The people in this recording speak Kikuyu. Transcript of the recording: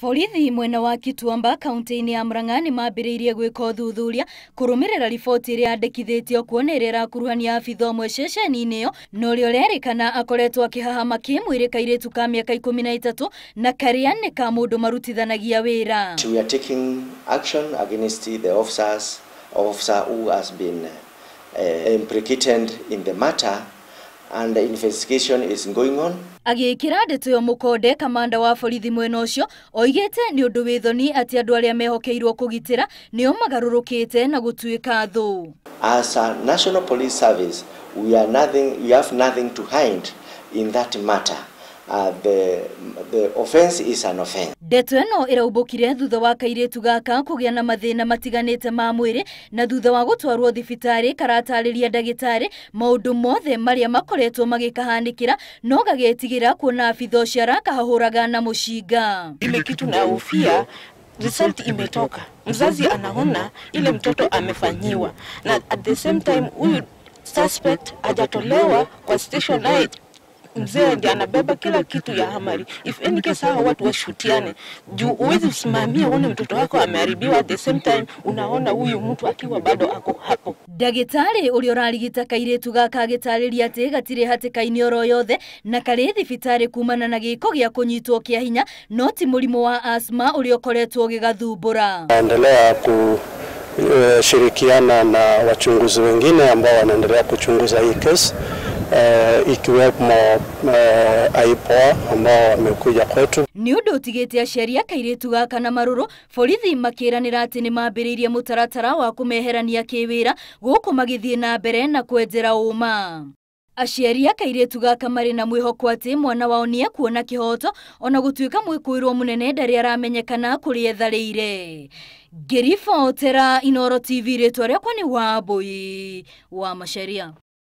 Borithi mwena wa Kituamba kaunti-inĩ ya Murang'a nĩ mambĩrĩirie gwĩka ũthuthuria kũrũmĩrĩra riboti ĩrĩa yandĩkithĩtio kuona ĩrĩa ĩrakuruhania abitha ũmwe ceceni-inĩ ĩyo na ũrĩa ũrerĩkana akoretwo akĩhahama kĩmwĩrĩ kairĩtu ka mĩaka 13 na karĩa nĩ ka mũndũ marutithanagia wĩra. We are taking action against the officer who has been implicated in the matter, and the investigation is going on. Agĩkĩra ndeto ĩyo mũkonde, kamanda wa borithi mwena ũcio oigĩte nĩ ũndũ wĩ thoni atĩ andũ arĩa mehokeirwo kũgitĩra nĩo magarũrũkĩte na gũtuĩka thũ. As a National Police Service, we have nothing to hide in that matter. The offense is an offense. Ndeto ĩno ĩraumbũkire thutha wa kairĩtu gaka kũgĩa na mathĩna matiganĩte ma mwĩrĩ na thutha wa gũtwarwo thibitarĩ karatarĩria ndagĩtarĩ maũndũ mothe marĩa makoretwo magĩkahanĩkĩra no gagetigĩra kuona abitha ũcio arakahũraga na mũcinga. Ile kitu nahofia, result imetoka, mzazi anaona ile mtoto amefanyiwa, na at the same time huyu suspect hajatolewa kwa station naye mzee ndiye anabeba kila kitu ya hamari. If any case hawa watu washutiane, juu huwezi usimamia uone mtoto wako ameharibiwa, at the same time unaona huyu mtu akiwa bado ako hapo. Ndagĩtarĩ ũrĩa ũrarigita kairĩtu gaka agĩtarĩria atĩ gatirĩ hatĩka-inĩ oro yothe na karĩ thibitarĩ kumana na gĩko gĩa kũnyitwo kĩa hinya no ti mũrimũ wa asthma ũrĩa ũkoretwo ũgĩgathumbũra. Endelea kushirikiana na wachunguzi wengine ambao wanaendelea kuchunguza hii kesi, ikiwemo IPOA ambao wamekuja kwetu. Nĩ ũndũ ũtigĩte aciari a kairĩtu gaka na marũrũ, borithi makĩranĩra atĩ nĩ mambĩrĩirie mũtaratara wa kũmeherania kĩwĩra gũkũ magĩthiĩ na mbere na kwenjera ũma. Aciari a kairĩtu gaka marĩ na mwĩhoko atĩ mwana wao nĩ ekuona kĩhoto ona gũtuĩka mwĩkũĩrwo mũnene ndarĩ aramenyekana kũrĩa etharĩire. Ngĩribotera Inooro TV, rĩtwa rĩakwa nĩ Wambui wa Macharia.